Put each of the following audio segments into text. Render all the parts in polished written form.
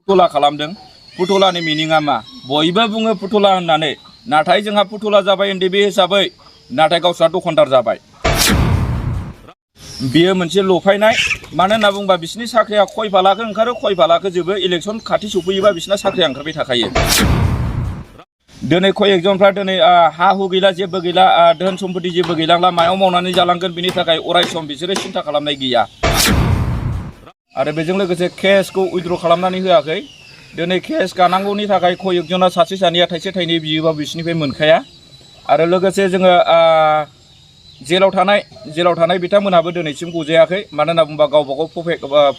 फुथुला खालामदों फुथुलानि मिनिङा मा बयबो बुङो फुथुला होननानै नाथाय जोंहा फुथुला जाबाय एनडिबि हिसाबै नाथाय गावस्रा दखानदार जाबाय बियो मोनसे लफायनाय मानो होनना बुंबा बिसिनि साख्रिया खय फालाखो ओंखारो खय फालाखो जोबो इलेक्सन खाथि सफैयोबा बिसिना साख्रिया ओंखारबाय थाखायो दिनै खय एकजनफ्रा दिनै हा हु गैला जेबो गैला धोन सम्पति जेबो गैलांला मायाव मावनानै जालांगोन बिनि थाखाय अराय सम बिसोरो सिन्था खालामनाय गैया आरो बेजों लोगोसे केसखौ उइथड्र खालामनानै होआखै दिनै केस गानांगौनि थाखाय खय एकजना सासे सानैया थाइसे थाइनै बियोबा बिसिनिफ्राय मोनखाया आरो लोगोसे जोङो जेलाव थानाय बिथांमोनहाबो दिनैसिम गजायाखै मानो होनना बुंबा गावबागाव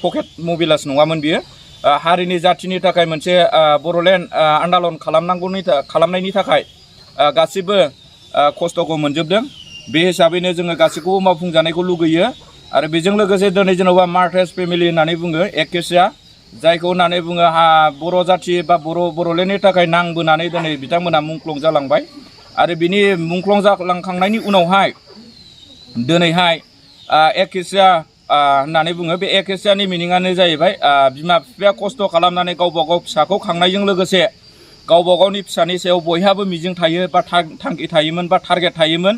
पकेट मबिलास नङामोन बियो हारिनि जाथिनि थाखाय मोनसे बर'लेण्ड आन्दालन खालामनायनि थाखाय गासिबो खस्थ'खौ मोनजोबदों बे हिसाबैनो जोङो गासैखौबो मावफुंजानायखौ लुगैयो आरो बेजों लोगोसे दिनै जेन'बा मार्टार्स फेमिलि होननानै बुङो एकेसिया जायखौ होननानै बुङो बर' जाथि बा बर'लेण्डनि थाखाय नांबोनानै दिनै बिथांमोना मुंख्लं जालांबाय आरो बिनि मुंख्लं जालांखांनायनि उनावहाय दिनैहाय एकेसिया होननानै बुङो बे एकेसियानि मिनिङानो जाहैबाय बिमा बिफाया खस्थ' खालामनानै गावबा गाव फिसाखौ खांनायजों लोगोसे गावबा गावनि फिसानि सायाव बयहाबो मिजिं थायो बा थांखि थायोमोन बा टारगेट थायोमोन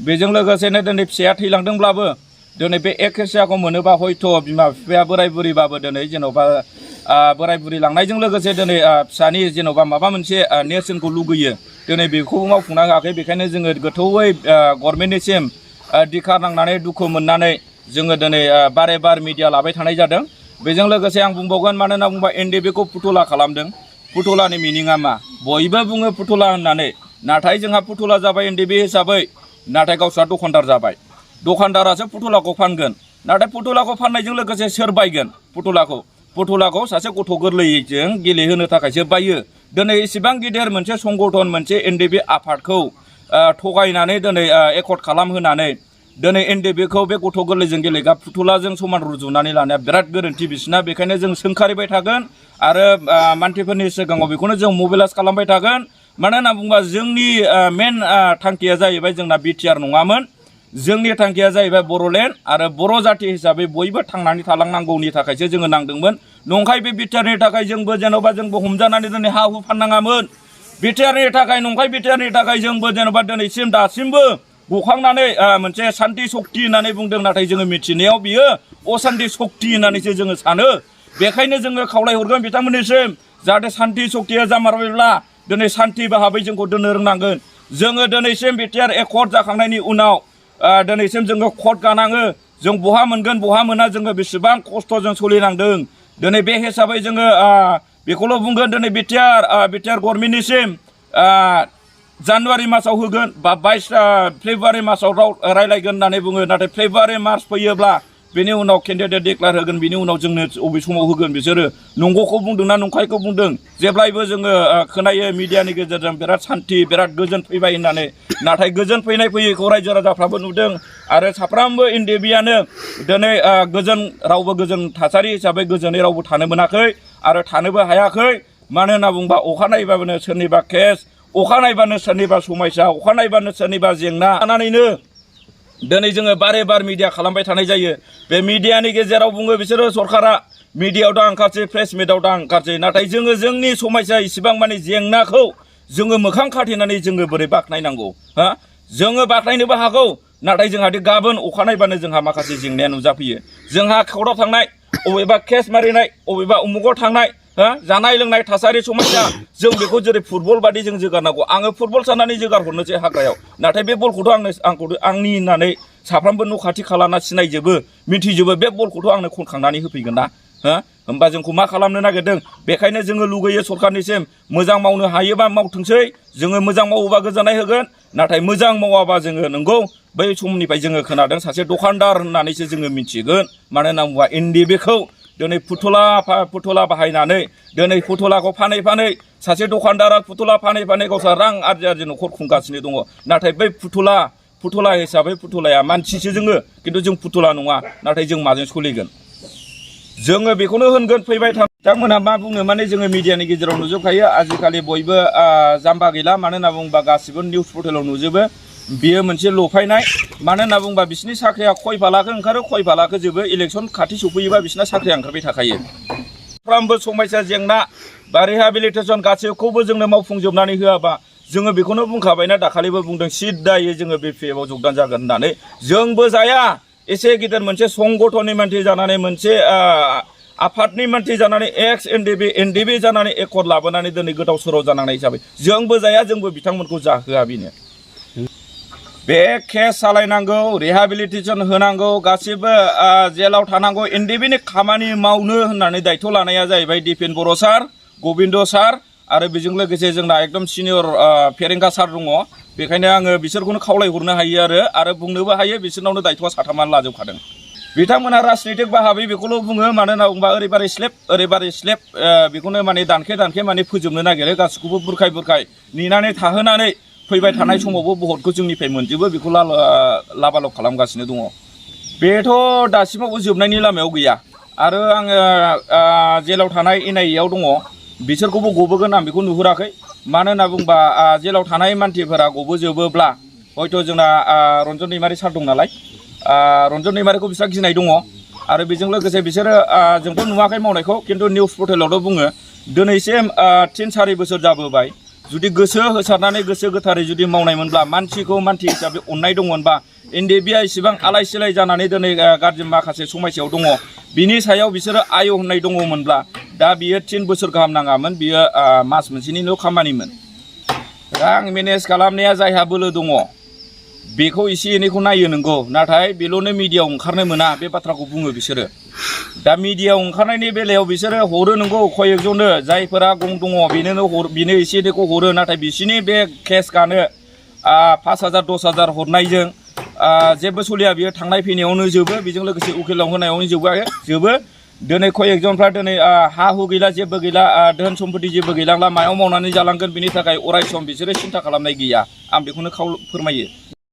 बेजों लोगोसेनो दिनै फिसाया थैलांदोंब्लाबो दिनै बे एकेसियाखौ मोनोबा हयथ' बिमा बिफाया बोराय बुरिबाबो दिनै जेन'बा बोराय बुरि लांनायजों लोगोसे दिनै फिसानि जेन'बा माबा मोनसे नेरसोनखौ लुगैयो दिनै बेखौबो मावफुंनो हायाखै बेखायनो जोङो गोथौयै गभर्नमेन्टनिसिम दिखार नांनानै दुखु मोननानै जोङो दिनै बारे बार मिडिया लाबाय थानाय जादों बेजों लोगोसे आं बुंबावगोन मानो होनना बुंबा एनडिबिखौ फुथुला खालामदों फुथुलानि मिनिङा मा बयबो बुङो फुथुला होननानै नाथाय जोंहा फुथुला जाबाय एनडिबि हिसाबै नाथाय गावस्रा दखानदार जाबाय दखानदारासो फुथुलाखौ फानगोन नाथाय फुथुलाखौ फाननायजों लोगोसे सोर बायगोन फुथुलाखौ सासे गथ' गोरलैजों गेलेहोनो थाखायसो बायो दिनै इसेबां गिदिर मोनसे संगठन मोनसे एनडिबि आफादखौ थगायनानै दिनै एकर्ड खालामहोनानै दिनै एनडिबिखौ बे गथ' गोरलैजों गेलेग्रा फुथुलाजों समान रुजुनानै लानाया बिराद गोरोन्थि बिसिना बेखायनो जों सोंखारिबाय थागोन आरो मानसिफोरनि सिगाङाव बेखौनो जों मबिलाइज खालामबाय थागोन मानो होनना बुङोबा जोंनि मेन थांखिया जाहैबाय जोंना बिटिआर नङामोन जोंनि थांखिया जाहैबाय बर'लेण्ड आरो बर' जाथि हिसाबै बयबो थांनानै थालांनांगौनि थाखायसो जोङो नांदोंमोन नंखाय बे बिटिआरनि थाखाय जोंबो जेन'बा जोंबो हमजानानै दिनै हा हु फाननाङामोन बिटिआरनि थाखाय नंखाय बिटिआरनि थाखाय जोंबो जेन'बा दिनैसिम दासिमबो गखांनानै मोनसे सान्ति सक्ति होननानै बुंदों नाथाय जोङो मिथिनायाव बियो असान्ति सक्ति होननानैसो जोङो सानो बेखायनो जोङो खावलायहरगोन बिथांमोननिसिम जाहाथे सान्ति सक्तिया जामारबायब्ला दिनै सान्ति भाबै जोंखौ दोननो रोंनांगोन जोङो दिनैसिम बिटिआर एकर्ड जाखांनायनि उनाव दिनैसिम जोङो कर्ट गानाङो जों बहा मोनगोन बहा मोना जोङो बेसेबां खस्थ'जों सोलिनांदों दिनै बे हिसाबै जोङो बेखौल' बुंगोन दिनै बिटिआर गभर्नमेन्टनिसिम जानुवारि मासाव होगोन बा 22 फेब्रुवारि मासाव रायलायगोन होननानै बुङो नाथाय फेब्रुवारि मार्च फैयोब्ला बेनि उनाव केन्डिडेट डिक्लेयार होगोन बिनि उनाव जोंनो अबे समाव होगोन बिसोरो नंगौखौ बुंदों ना नंखायखौ बुंदों जेब्लायबो जोङो खोनायो मिडियानि गेजेरजों बिराद सान्ति बिराद गोजोन फैबाय होननानै नाथाय गोजोन फैनायखौ रायजो राजाफ्राबो नुदों आरो साफ्रोमबो एनडिबिआनो दिनै रावबो गोजोन थासारि हिसाबै गोजोनै रावबो थानो मोनाखै आरो थानोबो हायाखै मानो होनना बुंबा अखा नायबानो सोरनिबा केस अखा नायबानो सोरनिबा समस्या अखा नायबानो सोरनिबा जेंना लानानैनो दिनै जोङो बारे बार मिडिया खालामबाय थानाय जायो बे मिडियानि गेजेराव बुङो बिसोरो सरकारा मिडियायाव दा ओंखारसै प्रेस मिटआव दा ओंखारसै नाथाय जोङो जोंनि समस्या इसिबां माने जेंनाखौ जोङो मोखां खाथेनानै जोङो बोरै बाख्नायनांगौ जोङो बाख्नायनोबो हागौ नाथाय जोंहादि गाबोन अखा नायबानो जोंहा माखासे जेंनाया नुजाफैयो जोंहा कर्टआव थांनाय अबेबा केस मारिनाय अबेबा उमुगाव थांनाय जानाय लोंनाय थासारि समस्या जों बेखौ जेरै फुटबल बादि जों जोगारनांगौ आङो फुटबल साननानै जोगार हरनोसै हाग्रायाव नाथाय बे बलखौथ' आंनि होननानै साफ्रोमबो न' खाथि खालाना सिनायजोबो मिथिजोबो बे बलखौथ' आंनो खनखांनानै होफैगोन ना होमबा जोंखौ मा खालामनो नागिरदों बेखायनो जोङो लुगैयो सरकारनिसिम मोजां मावनो हायोबा मावथोंसै जोङो मोजां मावोबा गोजोननाय होगोन नाथाय मोजां मावाबा जोङो नंगौ बै समनिफ्राय जोङो खोनादों सासे दखानदार होननानैसो जोङो मिथिगोन मानो होनना बुङोबा एनडिबिखौ दिनै फुथुला बाहायनानै दिनै फुथुलाखौ फानै सासे दखानदारा फुथुला फानै गावस्रा रां आरजि न'खर खुंगासिनो दङ नाथाय बै फुथुला हिसाबै फुथुलाया मानसिसो जोङो खिन्थु जों फुथुला नङा नाथाय जों माजों सोलिगोन जोङो बेखौनो होनगोन फैबाय थानाय बिथांमोनहा मा बुङो माने जोङो मिडियानि गेजेराव नुजोबखायो आजिखालि बयबो जाम्बा गैला मानो होनना बुङोबा गासिबो निउस पर्टेलाव नुजोबो बियो मोनसे लफायनाय मानो होनना बुङोबा बिसिनि साख्रिया खय फालाखो ओंखारो खय फालाखो जोबो इलेक्सन खाथि सफैयोबा बिसिना साख्रिया ओंखारबाय थाखायो सानफ्रामबो समस्या जेंना बा रिहाबिलिटेसन गासैखौबो जोंनो मावफुंजोबनानै होआबा जोङो बेखौनो बुंखाबायना दाखालिबो बुंदों सिद्दायै जोङो बे पिएफआव जगदान जागोन होननानै जोंबो जाया एसे गिदिर मोनसे संगठननि मानसि जानानै मोनसे आफादनि मानसि जानानै एक्स एनडिबि जानानै एकर्ड लाबोनानै दिनै गोदाव सोराव जानांनाय हिसाबै जोंबो जाया जोंबो बिथांमोनखौ जाहोआ बेनो बे केस सालायनांगौ रिहाबिलिटेसन होनांगौ गासिबो जेलाव थानांगौ एनडिबिनि खामानि मावनो होननानै दायथ' लानाया जाहैबाय दिपेन बर' सार गबिन्द सार आरो बेजों लोगोसे जोंना एकदम सिनियर फेरेंगा सार दङ बेखायनो आङो बिसोरखौनो खावलायहरनो हायो आरो बुंनोबो हायो बिसोरनावनो दायथ'आ साथामानो लाजोबखादों बिथांमोना राजनितिक बाहाबै बेखौल' बुङो मानो होनना बुङोबा ओरैबारै स्लेब बेखौनो माने दानखे माने फोजोबनो नागिरो गासिखौबो बुरखाय नेनानै थाहोनानै फैबाय थानाय समावबो भटखौ जोंनिफ्राय मोनजोबो बेखौ लाबालब खालामगासिनो दङ बेथ' दासिमावबो जोबनायनि लामायाव गैया आरो आङो जेलाव थानाय एनआइएआव दङ बिसोरखौबो गबोगोन आं बेखौ नुहुराखै मानो होनना बुङोबा जेलाव थानाय मानसिफोरा गबोजोबोब्ला हयथ' जोंना रन्जन दैमारि सार दं नालाय रन्जन दैमारिखौ बिस्रा गिनाय दङ आरो बेजों लोगोसे बिसोरो जोंथ' नुवाखै मावनायखौ खिन्थु निउस पर्टेलावथ' बुङो दिनैसिम 3-4 बोसोर जाबोबाय जुदि गोसो होसारनानै गोसो गोथारै जुदि मावनायमोनब्ला मानसिखौ मानसि हिसाबै अननाय दंमोनबा एनडिबिआ इसेबां आलाय सिलाय जानानै दिनै गाज्रि माखासे समस्यायाव दङ बिनि सायाव बिसोरो आय होननाय दङमोनब्ला दा बियो 3 बोसोर गाहाम नाङामोन बियो मास मोनसेनिल' खामानिमोन रां मेनेज खालामनाया जायहा बोलो दङ बेखौ एसे एनैखौ नायो नंगौ नाथाय बेल'नो मिडियायाव ओंखारनो मोना बे बाथ्राखौ बुङो बिसोरो दा मिडियायाव ओंखारनायनि बेलायाव बिसोरो हरो नंगौ कयेकजननो जायफोरा गं दङ बेनो एसे एनैखौ हरो नाथाय बिसोरनि बे केसखौनो 5,000 10,000 हरनायजों जेबो सलिया बियो थांनाय फैनायावनो जोबो बेजों लोगोसे उकिलाव होनायावनो जोबो दिनै कयेकजनफ्रा दिनै हा हु गैला जेबो गैला धोन सम्पति जेबो गैलांला मायाव मावनानै जालांगोन बिनि थाखाय अराय सम बिसोरो सिन्था खालामनाय गैया आं बेखौनो फोरमायो